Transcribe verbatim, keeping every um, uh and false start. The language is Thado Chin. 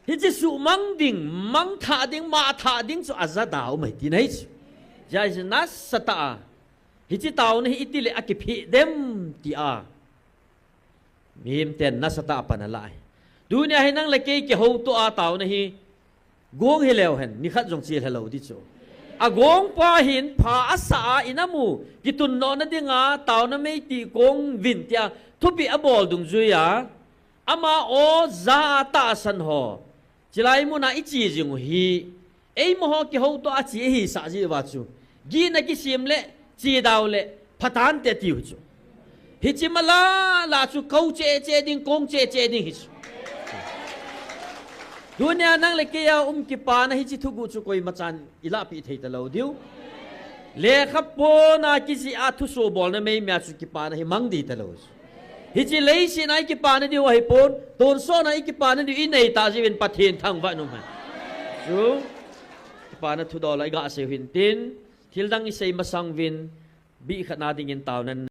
Hiche suhmang ding, mangthah ding, mahthah ding chu ajada um ahi tina ahi chu. Hijeh a nasatah a, hiche taona hi itile akiphe dem tia mihemten nasatah a pan alah ahi. Tunia hi nang le kei kihoutoh a taona hi gong hileu hen, nikhat jong chelha lou ding chu. Agongpa hin pha asah a, inamu kitunnoh nadinga taona meitih kong vin tia thupeh abol dungjuia, ama o ja a tahsan ho, chulai muna iche jing u hi, eimaho kihoutoh a che ahisah jeh uva chu, gihna kisem le, chedau le, phatante tiu chu. Hiche mala la chu kou cheh cheh ding, kong cheh cheh ding hi chu. Tunia nang le kei a um kipana hiche thuguh chu koimachan ilahpeh thei talou diu. Lekha pona kijih a thusoh bolna meimei a chu kipana hi mang ding talou chu. Hiche leiset a ikipana diu ahipon, tonsot a ikipana diu inei tah jeh uvin Pathen thangvah in um hen. Chu, kipana thudol a iga sei u hintin, thildang isei masang uvin, bih khatna dingin taonan